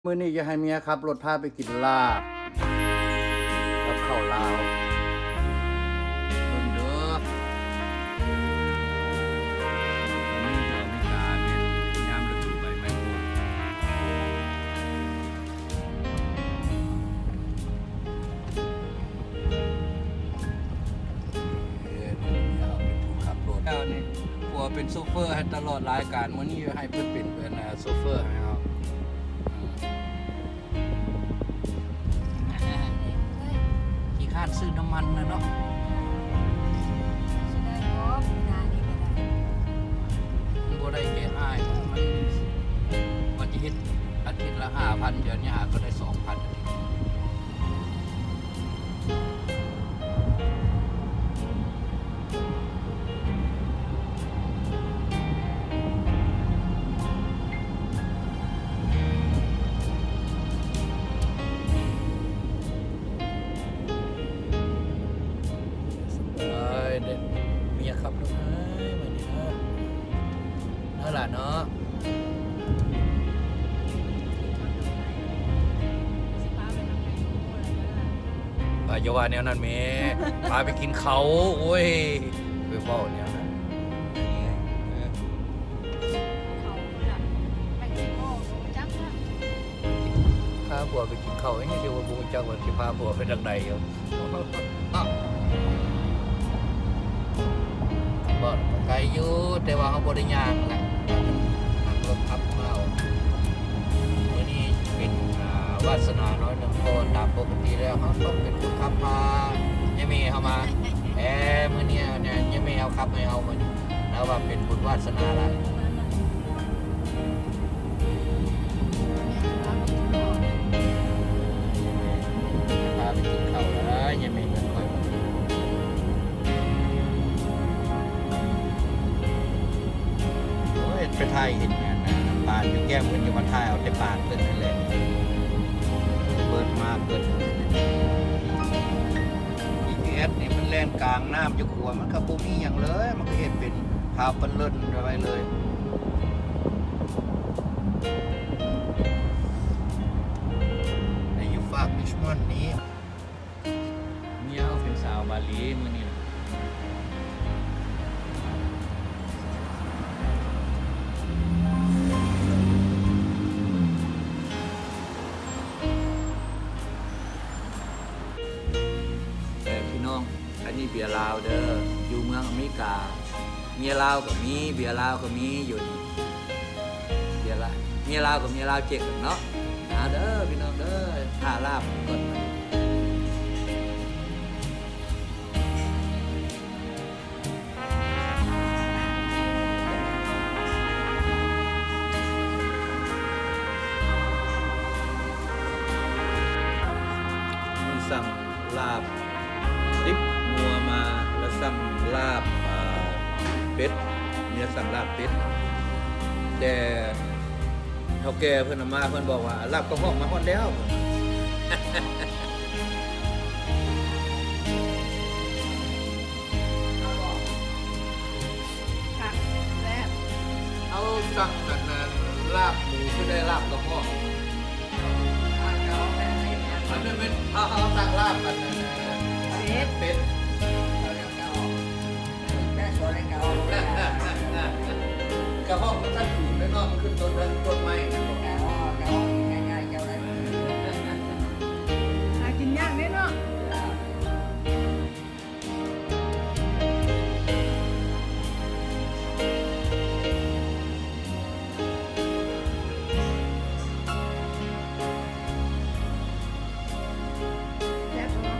ມື້ນີ້ຈະໃຫ້ເມຍຂັບລົດພາໄປກິນລາບກັບເຂົ້າລາວ. ເບິ່ງເດີ ນີ້ຢູ່ອາເມລິກາແມ່ນຍາມລະດູໃບໄມ້ໂພກ. ເອີ ເປັນຜູ້ຂັບລົດ ແລ້ວນີ້ ຜົວເປັນໂຊເຟີໃຫ້ຕະຫຼອດລາຍການ. ມື້ນີ້ໃຫ້ເພິ່ນເປັນ ເປັນ ເອີ ໂຊເຟີໃຫ້ເຮົາ. ອືມ ຂີ້ຄ້ານຊື້ນ້ຳມັນນະເນາະ. ຊິໄດ້ບໍ່ປີໜ້ານີ້ກໍໄດ້ ມັນບໍ່ໄດ້ແກ່ອ້າຍ ມັນ ວ່າຈະເຮັດອາທິດລະຫ້າພັນ ດຽວນີ້ຫາກໍໄດ້ສອງພັນ. ສະບາຍເດ້ ເມຍຂັບລົດໃຫ້ມື້ນີ້ເດີ. ເນາະຫຼານເນາະ. ອ່າ ຢ່າວ່າແນວນັ້ນແໝ່ ພາໄປກິນເຂົ້າ. ໂອ້ຍ ໄປເວົ້າແນວນັ້ນ. ພາຜົວໄປກິນເຂົ້າ ຍັງຊິວ່າບໍ່ຮູ້ຈັກວ່າຊິພາຜົວໄປທາງໃດຢູ່. ເນາະ ບໍ່ ໄກຢູ່ ແຕ່ວ່າເຮົາບໍ່ໄດ້ຍ່າງນະ ນັ່ງລົດຂັບມາເອົາ. ມື້ນີ້ເປັນ ອ່າ ວາດສະໜາໜ້ອຍໜຶ່ງ ເພາະວ່າຕາມປົກກະຕິແລ້ວເຮົາຕ້ອງເປັນຄົນຂັບພາຍາຍແມ່ເຮົາມາ. ແຕ່ມື້ນີ້ຍາຍແມ່ເຮົາຂັບໃຫ້ເຮົາມື້ນີ້ ນັບວ່າເປັນບຸນວາດສະໜາຫຼາຍ. ພາໄປກິນເຂົ້າແລ້ວ ຍັງມີເງິນຂ້ອຍ. ໂອ້ຍ ໄປຖ່າຍເຫັນອັນນັ້ນ ປານຢູ່ແກ້ມເພິ່ນ ຈະມາຖ່າຍເອົາແຕ່ປານເພິ່ນຫັ້ນແຫຼະ ເປີດມາເປີດ. ຈີພີເອັສນີ້ມັນແລ່ນກາງນ້ຳຢູ່ ຂົວມັນກໍບໍ່ມີຫຍັງເລີຍ ມັນກໍເຮັດເປັນພາບເປັນເລີນໄວ້ເລີຍ. ໃນຢູ່ຟາກລິດຊມອນນີ້ ເມຍເຮົາເປັນສາວບາຫຼີມື້ນີ້ນະ. ເອີ ພີ່ນ້ອງ ອັນນີ້ເບຍລາວເດີ ຢູ່ເມືອງອາເມລິກາ ເມຍລາວກໍມີ ເບຍລາວກໍມີຢູ່ນີ້ ເບຍລາ ເມຍລາວກັບເມຍລາວເຈັກກັນເນາະ. ມາເດີພີ່ນ້ອງເດີ ຖ້າລາບກ່ອນ. ມີສັ່ງລາບດິບງົວມາ ແລ້ວສັ່ງລາບ ເອີ ເປັດ ເມຍສັ່ງລາບເປັດ ແຕ່ເຖົ້າແກ່ເພິ່ນເອົາມາ ເພິ່ນບອກວ່າ ລາບກະຮອກມາຮອດແລ້ວ. ຄັກແຊບ. ເຮົາສັ່ງອັນນັ້ນ ລາບໝູ ຄືໄດ້ລາບກະຮອກ. ອັນນັ້ນແມ່ນເຮົາ ເຮົາສັ່ງລາບອັນນັ້ນ ເປັດ ເປັດ ກະຮອກມັນທັນປູກເດ້ເນາະ ມັນຂຶ້ນຕົ້ນ ຕົ້ນໄມ້. ຫາກິນຍາກເດ້ເນາະ. ແຊບບໍ່?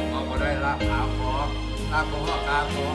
ເວົ້າບໍ່ໄດ້ ລາບຂາຂໍ ລາບບໍ່ຮອດຂາຂໍ.